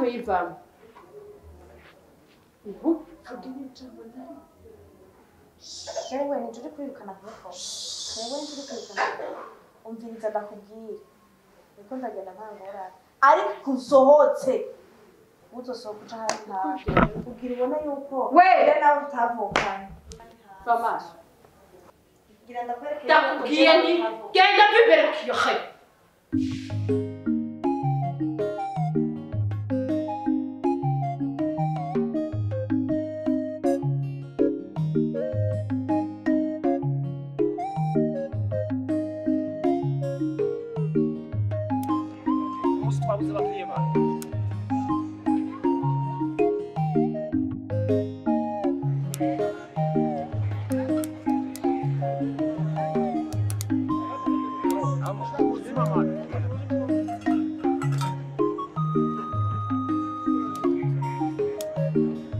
Ntuyivamo. Ntuvuge ijambo na rimwe. Wewe ntituri kwirukana nk'uko. Wewe ntituri kwirukana. Umviriza ndakubwira. Niko ndagenda nta ngorane. Ariko usohotse. Uzosohoka uca ahandi hantu. Kugira ubone yuko We! nawe utavukanye. Va amaso. Gira ndakwereke. Ndakubwiye nti genda mva imbere kiyohe. Umunsi twabuze abakiriya bawe.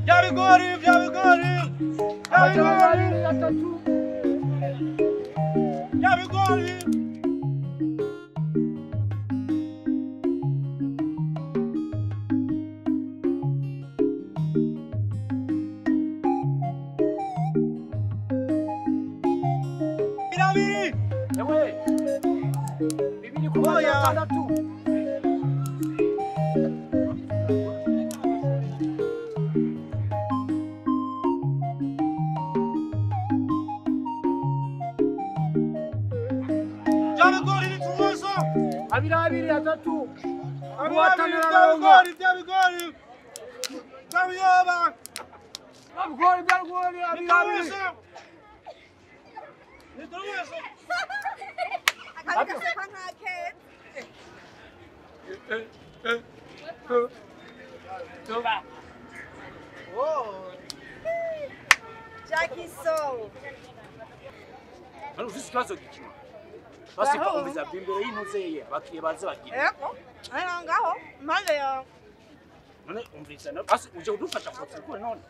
Bya bigori, bya bigori, bya bigori, bya bigori. Birabiri. Ewe, bibiri ku Oya. gatandatu. Bya bigori bitumoso. Abiri abiri atatu. Abiri, bya bigori, bya bigori. Bya biyoba. Bigori bya bigori abiri abiri. Bitumoso. Bitumoso. Akabika nka keza. Jackie Soul. Hano ufise ikibazo gikima. Basi umviza imbere y'intuzeye abakiriya baze bagira. Yego. Ari ngaho impande yawe. None umviriza na basi uje kudufasha kotsa ibigori none.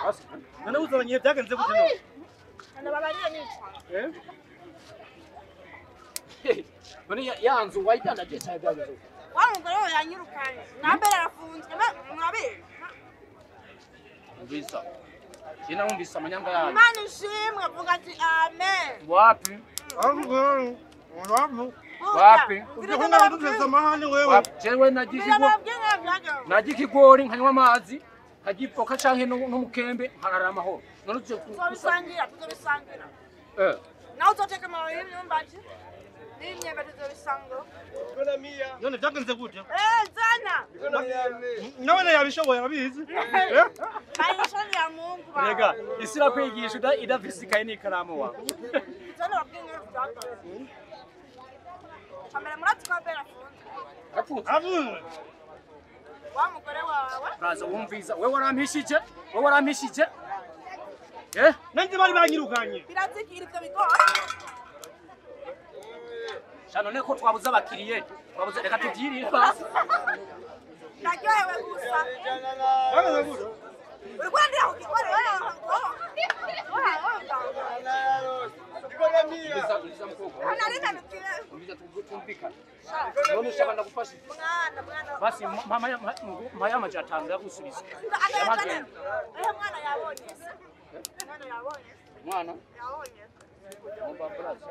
Basi None uzabanye byagenze gute none? Ndababarira nicwa. eh? None ya nzu wayidandaje cyane byagenze gute? Wa mugore we yanyirukanye. Na mbere arafunzwe. Murabizi. Umviriza. Jye narumvise amanyanga yayo. Imana ishimwe vuga ati amen. Wapi? Wapi? Wapi? Wapi? Ujya kuduteza amahane wewe. Wapi? Jewe nagize narya ikigori nkanywa amazi nkagipfoka canke n'umukembe nkarara amahoro. None uje Tuzobisangira, tuzobisangira. Eh. Nawe uzoteka amababi y'imyumbati n'imyembe tuzobisangira. None byagenze gute? Eh, zana. Nawe yabishoboye arabizi. Eh? Maisha ya Mungu baba. Rega, isi irakwigisha idafise ikaye n'ikaramu wawe. Zana babwire byagenze. Kamera murazi ko Abel afunzwe. Apfunze. Avuze. Wa mugore wawe. Uraza wumviza, wewe warampishije, wewe warampishije. Eh? Nanjye bari banyirukanye. Birazikira ivyo bigori. Sha none ko twabuze abakiriye, twabuze reka tubyirire basi. Ndaryohewe gusa. Byagenze gute? Uriko urandira ku gikori wewe. Umviza, umviza mukobwa. Nari Umviza tumvikane. None ushaka ndagufasha iki? Mwana, mwana. Basi mama ya mama amaje atanu yagusubiza. Agayacane. Eh, mwana yabonye. Mwana yabonye. Mwana, Yabonye. ngomba mburaza.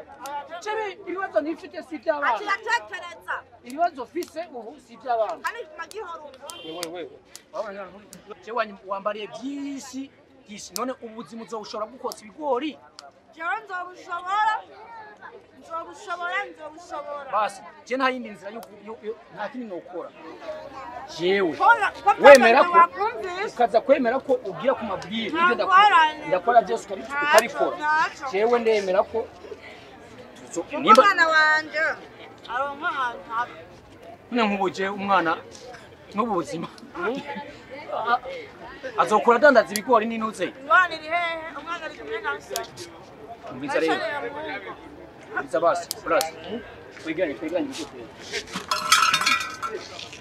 Chebe ibibazo nifite si iby'abana. Ati yatekereza. Ibibazo mfise ubu si iby'abana. Kandi magihoro. Wewe wewe. Wabona jewe wambariye byinshi byinshi none ubuzima uzobushobora gukotsa ibigori. Jewe nzobushobora. Nzobushobora, nzobushobora. Basi je nta yindi nzira yo nta kindi nokora. Jewe Kora, ko wemera ko wakumvise. ukaza kwemera ko ugira ku mabwire ibyo Nta ndakora ngorane. ndakora byose ukabikora. Ntacyo. Jewe ndemera ko Kuko nimba umwana wanje aronka ahantu haba. none nk'ubu jewe umwana n'ubu buzima azokura adandaza ibigori n'intuze. Ingorane iri hehe? Umwana ari kumwe na se. Umviza rero Maisha ya Mungu. umviza basi basi twegeranye twegeranye ibigori.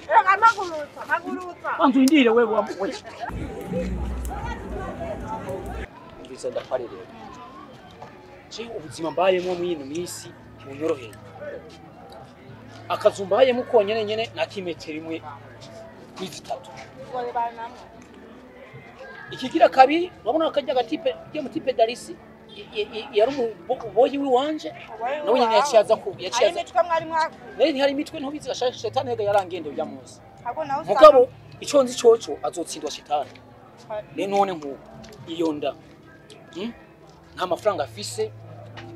Reka mpagurutsa, mpagurutsa. Banza urindire wewe wa we. Umviza ndapare rero. Je ubuzima mbayemo muri ino minsi ntibunyoroheye. Akazu mbayemo konyene nyene nakimetero imwe Kuri zitatu. Ikigira kabiri urabona akajya gatipe ya mutipe Darisi yari umuboyi wiwanje nawe nyine yaciyaza ku yaciyaza. Ari mitwe mwari mwaka. Nari ntihari mitwe ntubizi shetani hega yarangende uya munsi. Hako nawe mugabo ico nzi coco azotsindwa shetani. Ne none nkuko iyo nda nta mafaranga afise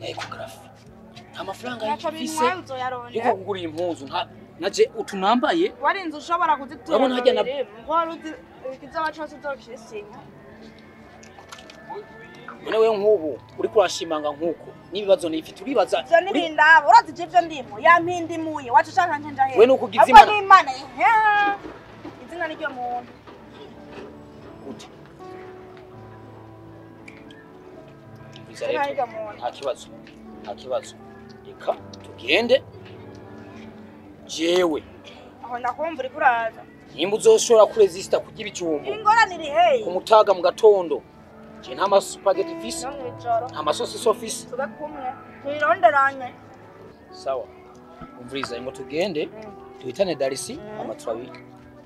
ya ecography, nta mafaranga afise yo kugura impuzu, nta naje utunambaye warinze ushobora kuzitura. Urabona hajya na ngo ruzi ikizoba cyose uzokisinya. None wewe nkubu uri kurashimanga nkuko nibibazo nifite uribaza ivyo nibindaba urazi je ivyo ndimo yampindimuye wacu ushaka nje he we nuko ugize Imana Imana izina niryo muntu gute nta kibazo reka tugende jewe aho ndakumva uri kuraza nimba uzoshobora kuresista kurya ibijumbu ingorane iri hey kumutaga mu gatondo je nta spaghetti fisi no mwijoro nta masosi office tube kumwe tuyironderanye sawa umviriza ngo tugende duhitane Darisi ama turabi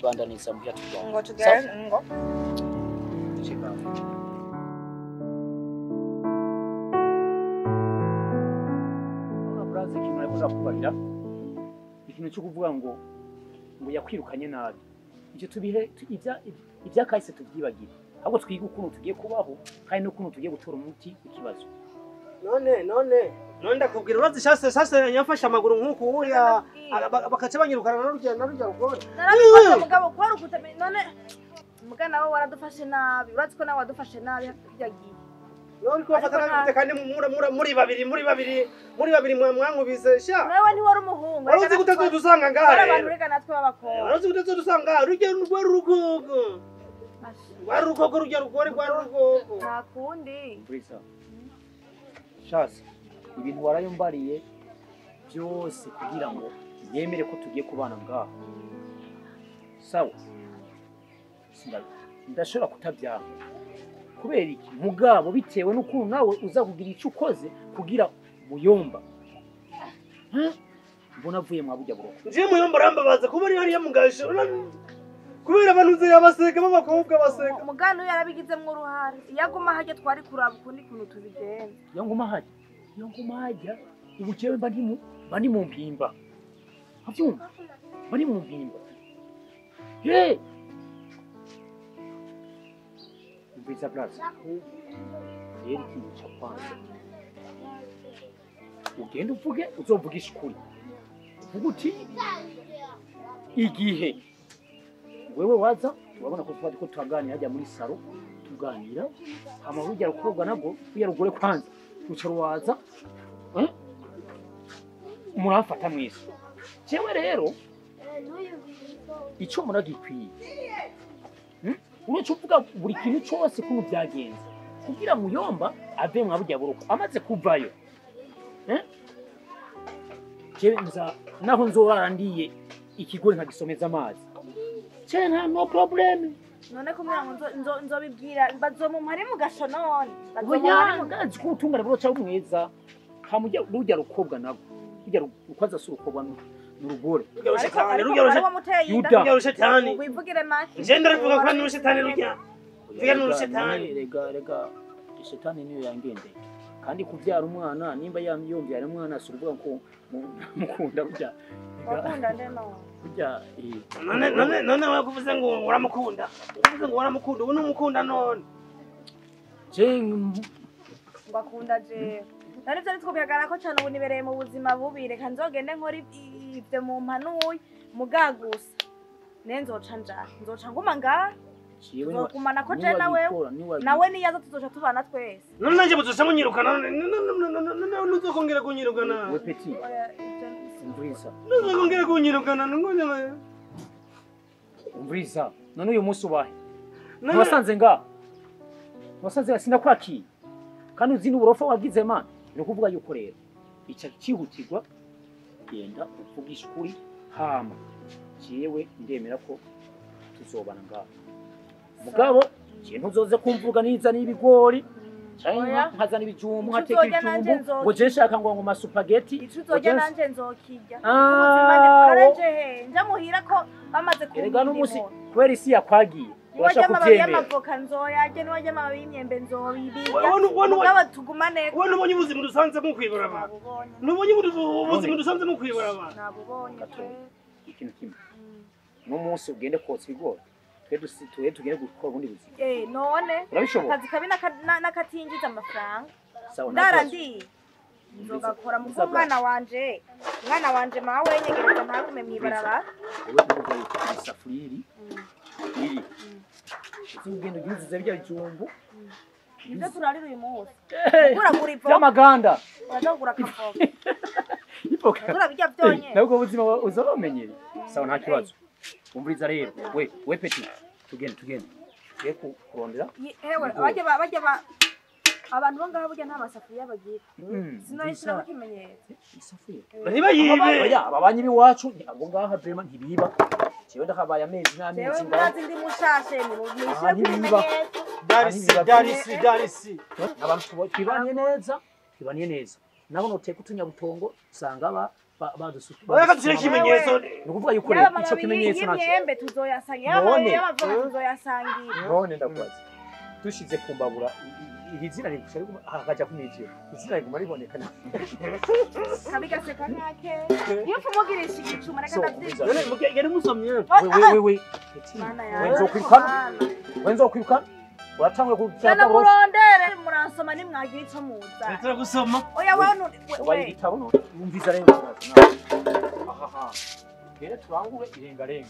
bandaniza mu byatugomba ngo tugende ngo kubarira ikintu cyo kuvuga ngo yakwirukanye nabi icyo tubihe ibyakahise tubyibagire ahubwo twiga ukuntu tugiye kubaho kandi n'ukuntu tugiye gutora umuti w'ikibazo. None ndakubwira urazi shase yafashe amaguru nk'uku uya bakaca banyirukana na rujya rugore narabikoze mugabo kwari ukutamenye none muga nawe waradufashe nabi urazi ko nawe wadufashe nabi yagiye none ko bafata nabi kandi muri babiri mwankubize sha nawe ntiwari umuhungu urazi gute dusanga ngaha abantu reka natwe b'abakobwa urazi gute dusanga rujya rwari urugogo rujya rugore rwari urugogo nta kundi Brisa shasa ibintu warayombariye byose kugira ngo yemere ko tugiye kubana ngaha sawa ndashobora kutabyanga kubera iki mugabo bitewe n'ukuntu nawe uza kugira icyo ukoze kugira muyomba mbona avuye mwabujya buroko nje muyomba arambabaza kuba ari hariya mugasho kubera abantu uzi abaseka b'abakobwa baseka mugano yarabigizemwo uruhare iyo aguma hajya twari kuraba ukundi kuntu tubigenza iyo nguma hajya ubu jewe mba ndi mu mpimba avyumva mba ndi mu mpimba hey Mbiza Plaza rero ikintu ca kwanza ugenda uvuge uzovugisha ukuri uvuge uti igihe wewe waza urabona ko twari ko tuganira hajya muri salo tuganira hama rujya rukobwa nabwo rujya rugore kwanza ruca ruwaza murafata mwese jewe rero ico muragikwiye uruca uvuga buri kintu cyose kuntu byagenze kugira muyomba ave mwabujya buruko amaze kuvayo jewe nza naho nzorara ndiye ikigori nkagisomeza amazi Chena no problem. None kumira ngo nzobibwira bazomumpare mu gasho none. Oya ndazi ko utungana bro cha mwiza. Hamujya rujya rukobwa nabo. Rujya rukwaza si urukobwa n'urugore. Rujya rushetani. Wivugire make. Nje ndarivuga ko n'urushetani rujya. Vuga n'urushetani. Rega shetani niyo yangendeye. Kandi kuvyara umwana nimba yombyara umwana si uruvuga ko mukunda rujya. Wakunda ndeno. Burya none wewe kuvuze ngo uramukunda ubu numukunda none je ngakunda je nari byo twobihagara ko cyane ubu nibereye mu buzima bubi reka nzogende nkora ivyo mu mpanuye mugagusa ne nzoca nja nzoca nguma nga nzogumana ko je nawe nawe niyaza tuzoca tubana twese none nanje buzoca munyirukana none uzokongera kunyirukana we petit Umviriza. Nuzongera kunyirukana none Umviriza. None uyu munsi ubahe. Nwasanze nga. Nwasanze sinakwakiye. Kandi uzi n'uburofa wagize man. Ni kuvuga yuko rero ica cyihutirwa genda uvugisha ukuri hama. Jewe ndemera ko tuzobana nga. Mugabo je ntuzoze kumvuga niza n'ibigori. Canke nkazana ibijumbu nkateka ibijumbu ngo je nshaka ngo ma spaghetti. Ico uzorya nanje nzokirya. Ubuzima nanje he nja muhira ko bamaze kumenya. Erega n'umusi kubera isi yakwagiye. Urashaka kuvyemera. Y'amavoka nzoyarya n'uwarya amababi y'imyembe nzobibirya. Mugabo tugumane. Wowe nubonye ubuzima dusanze mu kwibarabara. Nubonye ubuzima dusanze mu kwibarabara. Nabubonye pe. Ikintu kimwe. N'umunsi ugende kotsa ibigori. Twe tugende gukora ubundi buzima. None. Akazi kabi nakatinjiza amafaranga. Ndarandi. Nzogakora mu mwana wanje. Mwana wanje mawe nyegereza ntagume mwibarabara. Wewe kuvuga yuko isafuriya iri. Iri. Ugenda ugize bya bijumbu. Nibyo turarira uyu munsi. Ugura ivoka. Y'amaganda. Uragura akavoka. Ivoka. Ugura bijya byonye. Nabwo buzima uzabamenyere. Sawa nta kibazo. Umviriza rero. We petit. Tugende. Tugiye kurondera. Hewe bajya abantu bo ngaha burya nta masafuriya bagira. Sinayishira ko kimenyetso. Isafuriya. Niba yibe. Oya ababanyi biwacu abo ngaha vraiment ntibiba. Jewe ndakabaye amezi n'amezi ngaho. Jewe ndi mushashe ni mwishira ku kimenyetso. Darisi. Abantu twibaniye neza. Nabo noteka utunyabutongo usanga badusuka. Oya kadushira ikimenyetso. Ni ukuvuga yuko rero ico kimenyetso naco. Y'imyembe tuzoyasangira. Y'amavoka tuzoyasangira. None ndakubaza. Dushize kumbabura iri zina rigusha hakaja kumwijira. Izina riguma riboneka. Kabigaseka nkake. Iyo fumugirisha igicuma reka ndavyizira. None mugere musomye. We. Wenzo kwirukana. Uratangwe kutsaka bose. Murondere muransoma nimwagira ico muza. Tera gusoma. Oya wewe igitabo no umviza rero. Aha. Rero turangure irenga renga.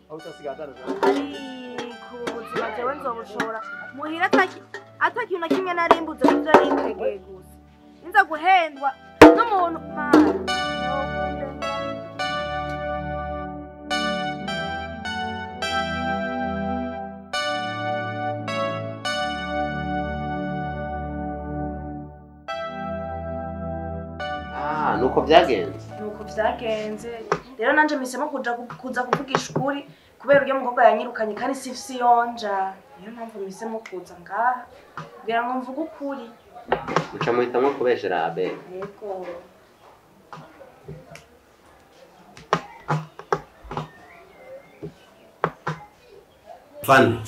Aho utasigadana. Ariko ubuzima jewe nzobushobora. Muhira atakintu na kimwe narimbuze nivyo nitegeye gusa. Ninza guhendwa n'umuntu mana. Nuko byagenze. Nuko byagenze. Rero nanje misemo kuza kuvugisha ukuri kubera uryo mukobwa yanyirukanye kandi sifisi yonja. Niyo mpamvu misemo kuza ngaha kugira ngo mvuge ukuri. Muca muhitamwo kubeshera Abel. Yego. Fan.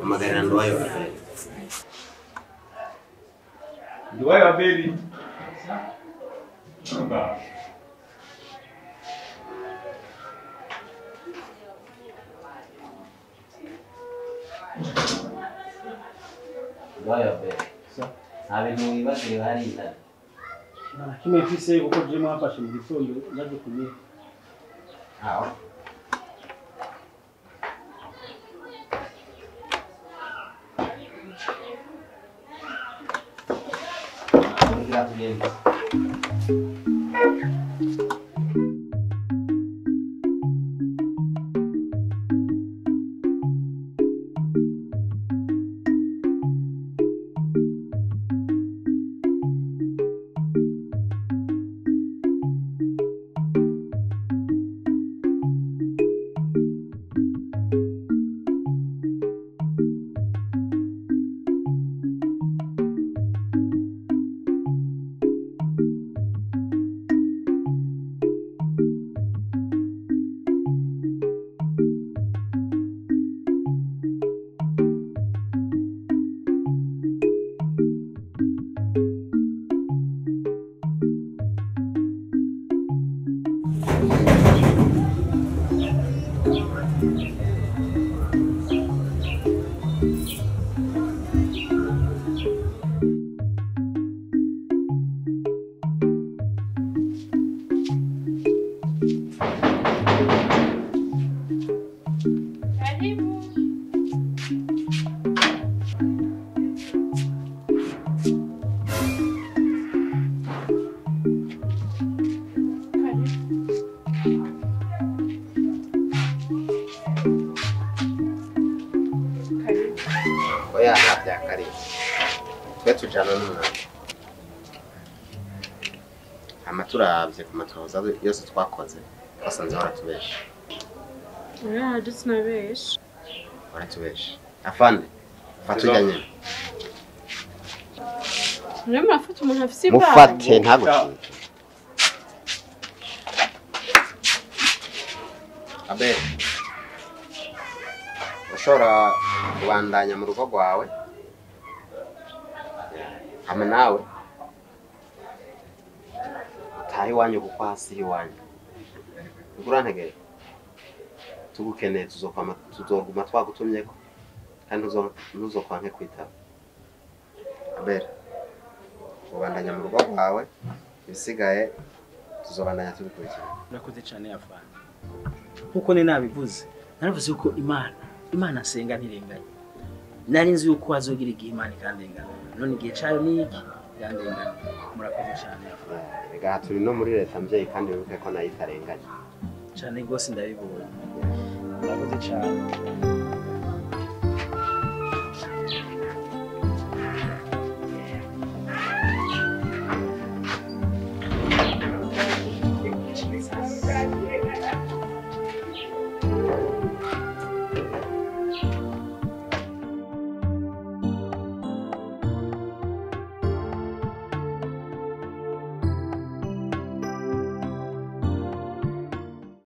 Amagarira Nduwayo Abeli. Nduwayo Abeli. Nduwayo Abeli. Nta bintu wibagiwe hariya. Nta kimwe mfise kuko je mwafashe mu gitondo ndaje kumira. Aho. Oya nta bya kare twe tujana n'umwana. Hama turavye ku matohoza yose twakoze, twasanze waratubesha. Oya, je sinabesha. Waratubesha. Afande, fata ujya nyene. Rero murafata umuntu afise ibanga. Mufate ntagucike. Abel, ushobora kubandanya mu rugo rwawe hamwe nawe utaha iwanyu kuko hasi iwanyu. Urantegeye tugukeneye, tuzoguma twagutumyeko kandi ntuzokwanke kwitaba. Abel, ubandanya mu rugo rwawe, ibisigaye tuzobandanya tubikurikirana. Urakoze cyane afande. Nkuko ne nabivuze, naravuze yuko Imana nsenga ntirenganya. Nari nzi yuko azogira igihe Imana ikandengana. None igihe cayo ni iki? Yandengana. Murakoze cyane afande. Rega turi no muri leta mvyeyi kandi wibuke ko nayo itarenganya. Cyane rwose ndabibonye. Murakoze cyane.